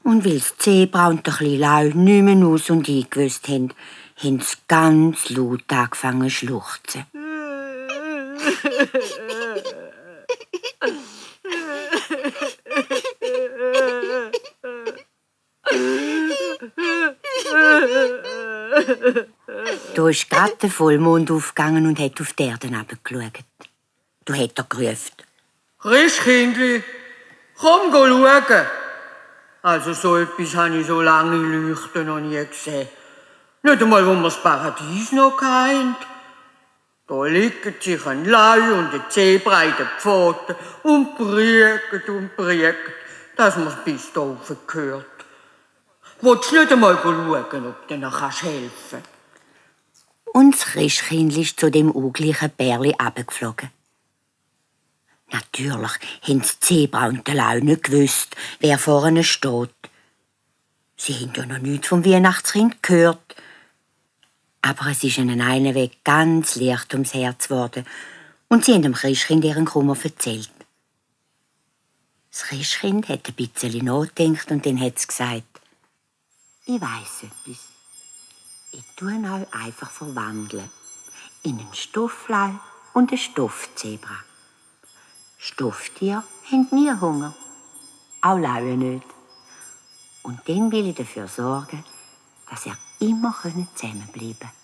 Und weil das Zebra und der kleine Lau nicht mehr aus- und eingewusst haben sie ganz laut angefangen zu schluchzen. Da ist gerade der Vollmond aufgegangen und hat auf die Erde herabgeschaut. Da hat er gerufen: Christkindli, komm schauen. Also so etwas habe ich so lange Leuchten noch nie gesehen. Nicht einmal, wo wir das Paradies noch hatten. Da liegen sich ein Lau und ein Zebra in den Pfoten und briegen, dass man es bis da rauf hört. Willst du nicht einmal schauen, ob du ihnen helfen kannst? Und das Christkindli ist zu dem ungleichen Bärli runtergeflogen. Natürlich haben das Zebra und der Lau nicht gewusst, wer vor ihnen steht. Sie haben ja noch nichts vom Weihnachtskind gehört. Aber es ist ihnen einen Weg ganz leicht ums Herz geworden und sie haben dem Christkind ihren Kummer erzählt. Das Christkind hat ein bisschen nachgedacht und dann hat es gesagt: Ich weiss etwas. Ich tue euch einfach verwandeln in einen Stofflau und ein Stoffzebra. Stofftiere haben nie Hunger, auch Laue nicht. Und dann will ich dafür sorgen, dass ihr immer zusammenbleiben könnt.